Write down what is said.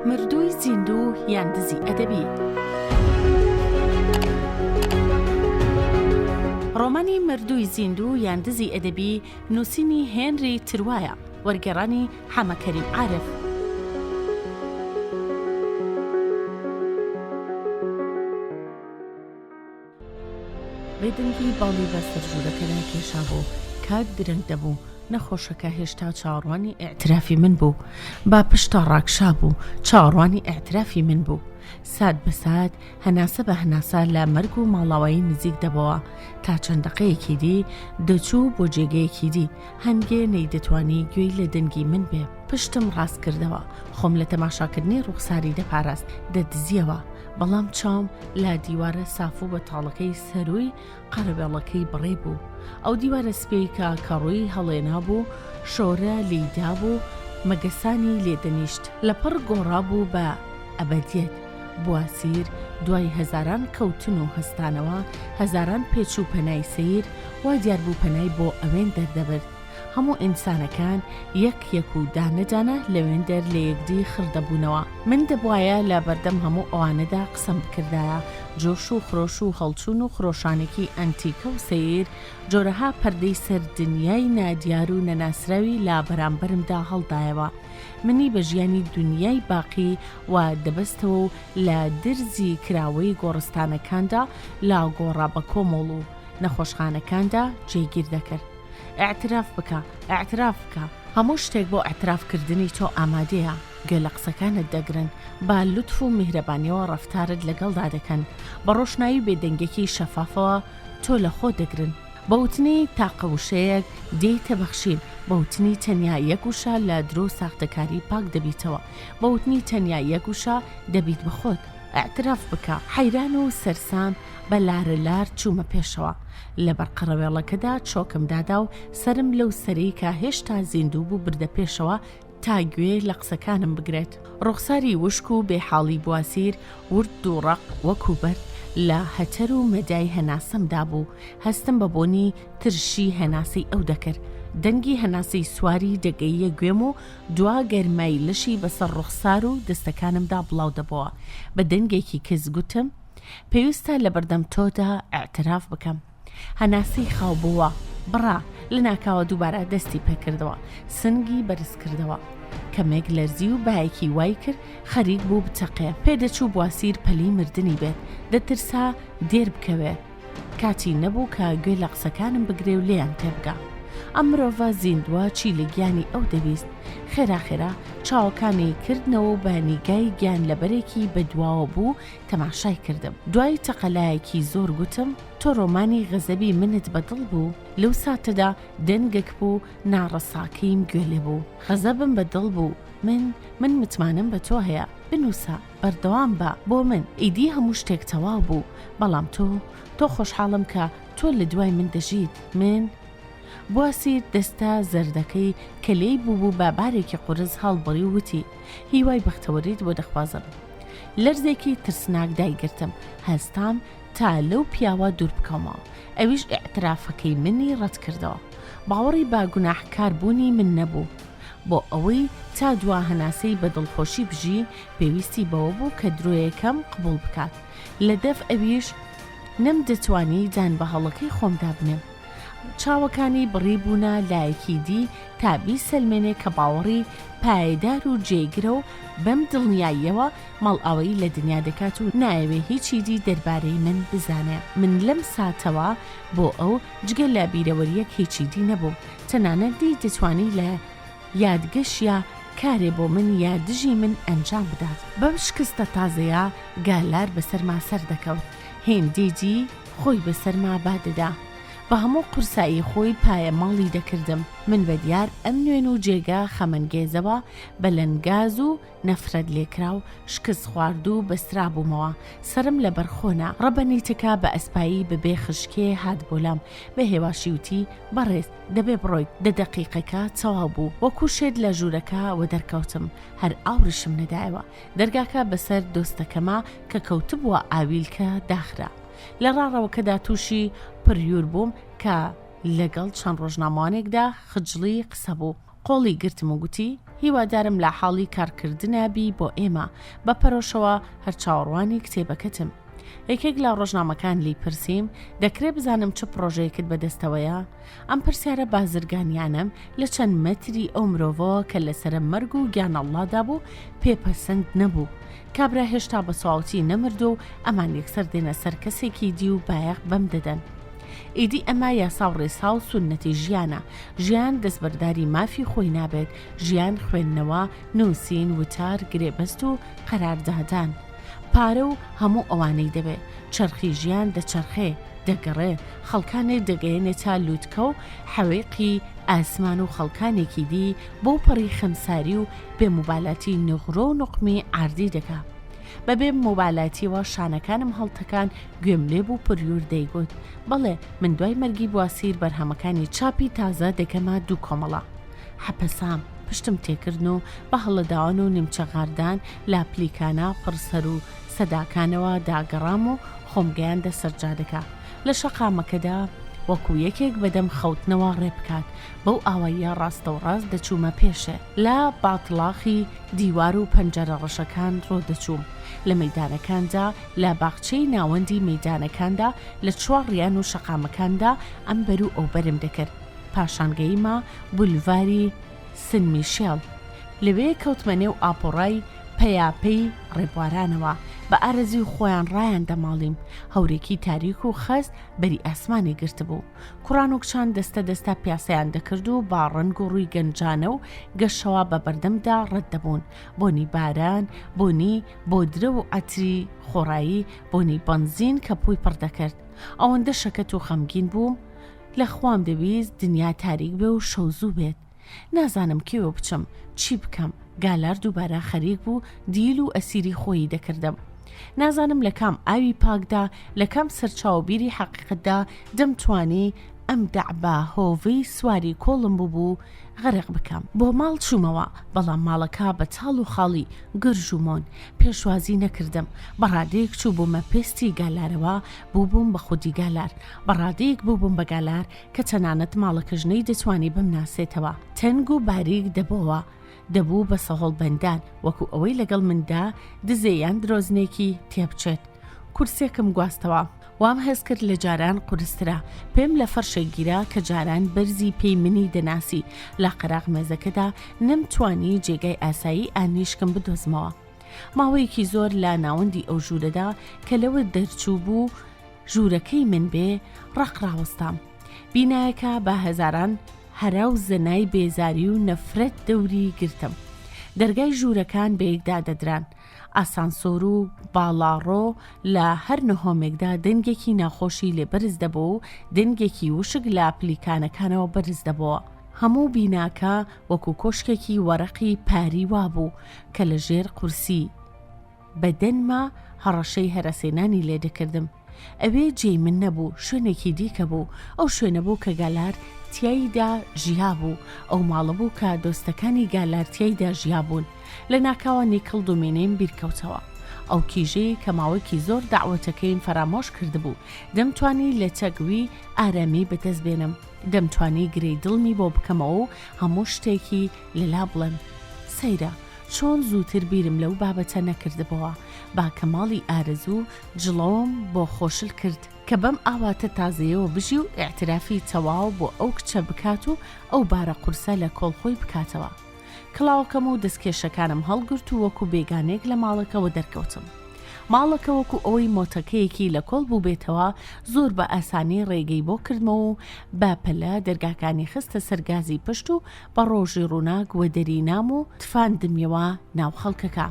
مردووی زیندوو یان دزی ئەدەبی. ڕۆمانی مردووی زیندوو یان دزی ئەدەبی نووسینی هێنری تروایە، وەرگێڕانی حەمە کەریم عارف. بێدەنگی باڵی بە سەر ژوورەکەدا کێشابوو. کات درەنگ دەبوو. نەخۆشەکە هێشتا چاوەڕوانی ئیعترافی من بوو. بە پشتا ڕاکشابوو. چاوەڕوانی ئیعترافی من بوو. سات بە سات، هەناسە بە هەناسە لە مەرگ و ماڵاوایی نزیک دەبۆوە. تا چەند دەقەیەکی دی دەچوو بۆ جێگەیەکی دی. هەنگێ نەیدەتوانی گوێی لە دەنگی من بێ. پشتم ڕاست کردەوە. خۆم لە تەماشاکردنی ڕووخساری دەپاراست. دەدزییەوە. بەڵام چاوم لە دیوارە ساف و بەتاڵەکەی سەرووی قەرەوێڵەکەی بڕی بوو. ئەو دیوارە سپیەی کە کەڕووی هەڵێنابوو، شۆرە لێی دابوو، مەگەسانی لێ دەنیشت. لەپڕ گۆڕابوو بە ئەبەدیەت. بواسیر دوای هەزاران کەوتن و هەستانەوە، هەزاران پێچ و پەنای سەیر، وا دیار بوو پەنای بۆ ئەوێن دەردەبرد. هەموو ئینسانەکان یەک یەک و دانە دانە لەوێندەر لە یەکدی خڕ دەبوونەوە. من دەبوایە لە بەردەم هەموو ئەوانەدا قسەم بکردایە. جۆش و خرۆش و هەڵچوون و خرۆشانێکی ئەنتیکە و سەیر، جۆرەها پەردەی سەر دنیای نادیار و نەناسراوی لە بەرامبەرمدا هەڵدایەوە. منی بە ژیانی دنیای باقی وا دەبەستەوە و لە درزی کراوەی گۆڕستانەکاندا، لە گۆڕە بەکۆمەڵ و نەخۆشخانەکاندا جێگیر دەکرد. ئیعتراف بکە، ئیعتراف بکە. هەموو شتێک بۆ ئیعتراف کردنی تۆ ئامادەیە، گوێ لە قسەکانت دەگرن، بە لوتف و میهرەبانیەوە ڕەفتارت لەگەڵدا دەکەن، بە ڕۆشنایی و بێدەنگیەکی شەفافەوە تۆ لە خۆ دەگرن. بە وتنی تاقە وشەیەک دێیتە بەخشین، بە وتنی تەنیا یەک وشە لە درۆ و ساختەکاری پاک دەبیتەوە، بە وتنی تەنیا یەک وشە دەبیت بە خۆت. ئیعتراف بکە. حەیران و سەرسام بە لارە لار چوومە پێشەوە. لەبەر قەڕەوێڵەکەدا چۆکم دادا و سەرم لەو سەرەی کە هێشتا زیندوو بوو بردە پێشەوە تا گوێ لە قسەکانم بگرێت. ڕوخساری وشک و بێ حاڵی بواسیر ورد و ڕەق وەکوو بەرد لە هەتەر و مەدای هەناسەم دابوو. هەستم بە بۆنی ترشی هەناسەی ئەو دەکرد. دەنگی هەناسەی سواری دەگەییە گوێم و دوا گەرمای لەشی بەسەر ڕوخسار و دەستەکانمدا بڵاو دەبۆوە. بە دەنگێکی کز گوتم. پێویستە لەبەردەم تۆدا ئیعتراف بکەم. هەناسەی خاو بۆوە، بڕا، لەناکاوە دووبارە دەستی پێکردەوە، سنگی بەرز کردەوە. کەمێک لەرزی و بایەکی وای کرد خەریک بوو بتەقێ. پێدەچوو بواسیر پەلی مردنی بێت، دەترسا دێر بکەوێ. کاتی نەبوو کە گوێ لە قسەکانم بگرێ و لێیان تێبگا. ئەم مرۆڤە زیندووە چی لە گیانی ئەو دەویست؟ خێرا خێرا چاوەکانی کردنەوە و بە نیگای گیانلەبەرێکی بەدواوە بوو تەماشای کردم. دوای تەقەلایەکی زۆر گوتم، تۆ ڕۆمانی غەزەبی منت بە دڵ بوو؟ لەو ساتەدا دەنگەک بوو ناڕەساکەیم گوێ لێ بوو. غەزەبم بە دڵ بوو. من، من متمانەم بە تۆ هەیە. بنووسە. بەردەوام بە. بۆ من ئیدی هەموو شتێک تەواو بوو. بەڵام تۆ، تۆ خۆشحاڵم کە تۆ لە دوای من دەژیت. من. بواسیر دەستە زەردەکەی کە لێی بووبوو بە بارێکی قورس هەڵبڕی و وتی، هیوای بەختەوەریت بۆ دەخوازم. لەرزێکی ترسناک دایگرتم، هەستام تا لەو پیاوە دوور بکەومەوە، ئەویش ئیعترافەکەی منی ڕەت کردەوە. باوەڕی بە گوناحکار بوونی من نەبوو. بۆ ئەوەی تا دوا هەناسەی بە دڵخۆشی بژی، پێویستی بەوە بوو کە درۆیەکەم قبووڵ بکات. لە دەف ئەویش نەمدەتوانی دان بە هەڵەکەی خۆمدا بنێم. چاوەکانی بڕیبوونە لایەکی دی تا بیسەلمێنێ کە باوەڕی پایەدار و جێگرە و بەم دڵنیاییەوە ماڵئاوایی لە دنیا دەکات و نایەوێ هیچی دی دەربارەی من بزانێ. من لەم ساتەوە بۆ ئەو جگە لە بیرەوەرییەک هیچی دی نەبووم. تەنانەت نەیدەتوانی لە یادگەشیا کارێ بۆ من یا دژی من ئەنجام بدات. بەم شکستە تازەیە گالار بەسەرما سەردەکەوت. هێندەی دی خۆی بەسەرما با دەدا. بە هەموو قورسایی خۆی پایە ماڵی دەکردم. من بە دیار ئەم نوێن و جێگە خەمەنگێزەوە بە لەنگاز و نەفرەت لێکراو شکست خواردوو بەسترابوومەوە. سەرم لە بەر خۆ نا. ڕەبەنیتەکە بە ئەسپایی بە بێ خشکێ هات بۆ لام. بە هێواشی وتی، بەڕێز، دەبێ بڕۆیت. دە دەقیقەکە تەواو بوو. وەکوو شێت لە ژوورەکە وەدەرکەوتم. هەر ئاوڕیشم نەدایەوە. دەرگاکە بەسەر دۆستەکەما کە کەوتبووە ئاویلکە داخرا. لە ڕاڕەوەکەدا تووشی پریور بووم کە لەگەڵ چەند ڕۆژنامەوانێکدا خجڵی قسە بوو. قۆڵی گرتم و گوتی، هیوادارم لە حاڵی کارکردنا بی بۆ ئێمە، بە پەرۆشەوە هەر چاوەڕوانی کتێبەکەتم. یەکێک لە ڕۆژنامەکان لێی پرسیم، دەکرێ بزانم چ پڕۆژەیەکت بەدەستەوەیە؟ ئەم پرسیارە بازرگانیانەم لە چەند مەتری ئەو مرۆڤەوە کە لەسەرە مەرگ و گیانەڵڵادا بوو پێ پەسند نەبوو. کابرا هێشتا بە تەواوتی نەمردووە و ئەمان یەکسەر دێنە سەر کەسێکی دی و بایەخ بەم دەدەن. ئیدی ئەمە یاسا و ڕێسا و سوننەتی ژیانە. ژیان دەستبەرداری مافی خۆی نابێت، ژیان خوێندنەوە، نووسین، وتار، گرێبەست و قەراردادان. پارە و هەموو ئەوانەی دەوێ. چەرخی ژیان دەچەرخێ، دەگەڕێ، خەڵکانێک دەگەیەنێتە لووتکە و حەوێقی ئاسمان و خەڵکانێکی دی بەو پەڕی خەمساری و بێ موبالاتی نغرۆ و نوقمی عاردی دەکا. بە بێ موبالاتیەوە شانەکانم هەڵتەکان گوێم لێ بوو پریور دەیگوت، بەڵێ، من دوای مەرگی بواسیر بەرهەمەکانی چاپی تازە دەکەمە دوو کۆمەڵە. حەپەسام، پشتم تێکردن و بە هەڵەداوان و نیمچە غاردان لە پلیکانە پڕ سەر و سەداکانەوە داگەڕام و خۆم گەیاندە سەر جادەکە. لە شەقامەکەدا وەکوو یەکێک بە دەم خەوتنەوە ڕێ بکات، بەو ئاواییە ڕاستەوڕاست دەچوومە پێشێ. لە باتڵاخی دیوار و پەنجەرە ڕەشەکان ڕۆ دەچووم. لە مەیدانەکاندا، لە باخچەی ناوەندی مەیدانەکاندا، لە چوارڕیان و شەقامەکاندا ئەمبەر و ئەوبەرم دەکرد. پاشان گەیمە بولڤاری سن میشێل. لەوێ کەوتمە نێو ئاپۆڕای پەیاپەی ڕێبوارانەوە. بە ئارەزووی خۆیان ڕایان دەماڵیم. هەورێکی تاریک و خەست بەری ئاسمانی گرتبوو. کوڕان و کچان دەستە دەستە پیاسەیان دەکرد و بە ڕەنگ و ڕووی گەنجانە و گەشەوە بە بەردەمدا ڕەت دەبوون. بۆنی باران، بۆنی بۆدرە و عەتری خۆڕایی، بۆنی بەنزین کە پووی پڕ دەکرد. ئەوەندە شەکەت و خەمگین بووم، لە خوام دەویست دنیا تاریک بێ و شەو زوو بێت. نازانم کێوە بچم، چی بکەم، گالار دووبارە خەریک بوو دیل و ئەسیری خۆیی دەکردم. نازانم لە کام ئاوی پاکدا، لە کام سەرچاوە و بیری حەقیقەتدا دەمتوانی ئەم دەعبا هۆڤەی سواری کۆڵم بووبوو غەرق بکەم. بۆ ماڵ چوومەوە، بەڵام ماڵەکە بە چاڵ و خاڵی گرژ و مۆن پێشوازی نەکردم. بە ڕادەیەک چووبوومە پێستی گالارەوە، بووبووم بە خودی گالار. بە ڕادەیەک بووبووم بە گالار کە تەنانەت ماڵەکەش نەیدەتوانی بمناسێتەوە. تەنگ و باریک دەبۆوە، دەبوو بە سەهۆڵبەندان، وەکو ئەوەی لەگەڵ مندا دزێ یان درۆزنێکی تێبچێت. کورسیەکم گواستەوە. وام هەست کرد لە جاران قورسترە. پێم لە فەرشێک گیرا کە جاران بەرزی پێی منی دەناسی. لە قەراغ مێزەکەدا نەمتوانی جێگای ئاسایی ئانیشکم بدۆزمەوە. ماوەیەکی زۆر لە ناوەندی ئەو ژوورەدا کە لەوە دەرچووبوو ژوورەکەی من بێ ڕق ڕاوەستام. بینایەکە بە هەزاران هەرا و زەنای بێزاری و نەفرەت دەوری گرتم. دەرگای ژوورەکان بەیەکدا دەدران. ئاسانسۆر و باڵاڕۆ لە هەر نهۆمێکدا دەنگێکی ناخۆشی لێ بەرز دەبۆ و دەنگێکی وشک لە پلیکانەکانەوە بەرز دەبۆوە. هەموو بیناکە وەکوو کۆشکێکی وەرەقی پاری وابوو کە لە ژێر قورسی بەدەنما هەڕەشەی هەرەسهێنانی لێ دەکردم. ئەوێ جێی من نەبوو، شوێنێکی دیکە بوو. ئەو شوێنە بوو کە گالار تیایدا ژیابوو. ئەو ماڵە بوو کە دۆستەکانی گالار تیایدا ژیابوون. لە ناکاوە نیکڵ دومینیم بیر کەوتەوە. ئەو کیژەی کە ماوەیەکی زۆر دەعوەتەکەیم فەرامۆش کردبوو. دەمتوانی لە چەک وی ئارامی بەدەست بێنم. دەمتوانی گرێی دڵمی بۆ بکەمەوە و هەموو شتێکی لەلا بڵێم. سەیرە! چۆن زووتر بیرم لەو بابەتە نەکردبۆوە، با کە ماڵی ئارەزوو جڵەوم بۆ خۆشل کرد کە بەم ئاواتە تازەیەوە بژی و ئیعترافی تەواو بۆ ئەو کچە بکات و ئەو بارە قورسە لە کۆڵ خۆی بکاتەوە. کڵاوەکەم و دەستکێشەکانم هەڵگرت و وەکو بێگانەیەک لە ماڵەکە وەدەرکەوتم. ماڵەکە وەکو ئەوەی مۆتەکەیەکی لە کۆڵ بووبێتەوە زۆر بە ئاسانی ڕێگەی بۆ کردمەوە و بە پەلە دەرگاکانی خستە سەر گازی پشت و بە ڕۆژی ڕووناک وەدەری نام و تفاندمیەوە ناو خەڵکەکە.